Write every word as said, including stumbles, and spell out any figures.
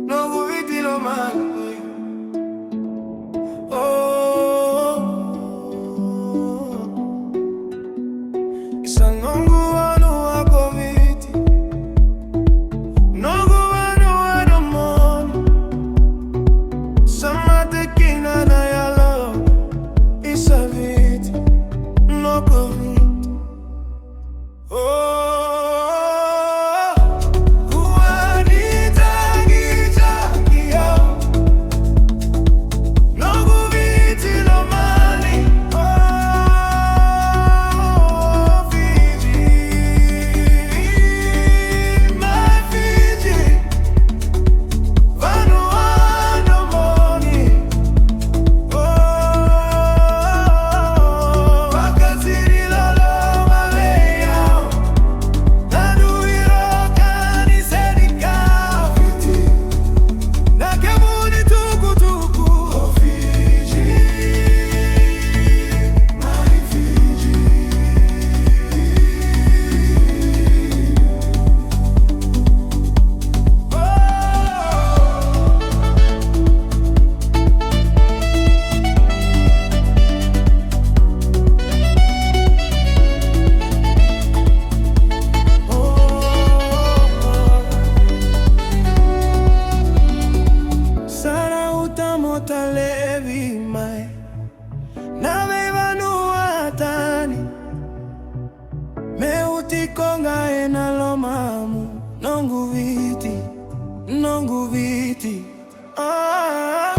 Noqu Viti lomani. Oh. Isa noqu vanua ko Viti. Noqu vanua na moni. Sa mate kina na yalo. Isa Viti. Noqu Viti. Oh, kuani taki taki au. Noqu Viti lomani. Oh, Fiji, my Fiji. Vanua na moni. Oh, vakasiri loloma vei au. Na dui roka ni senikau. Na kemuni tukutuku. Oh, Fiji, my Fiji. Sa rauta mo talevi mai na veivanua tani. Meu tiko ga ena lomamu, noqu Viti, noqu Viti. Ah.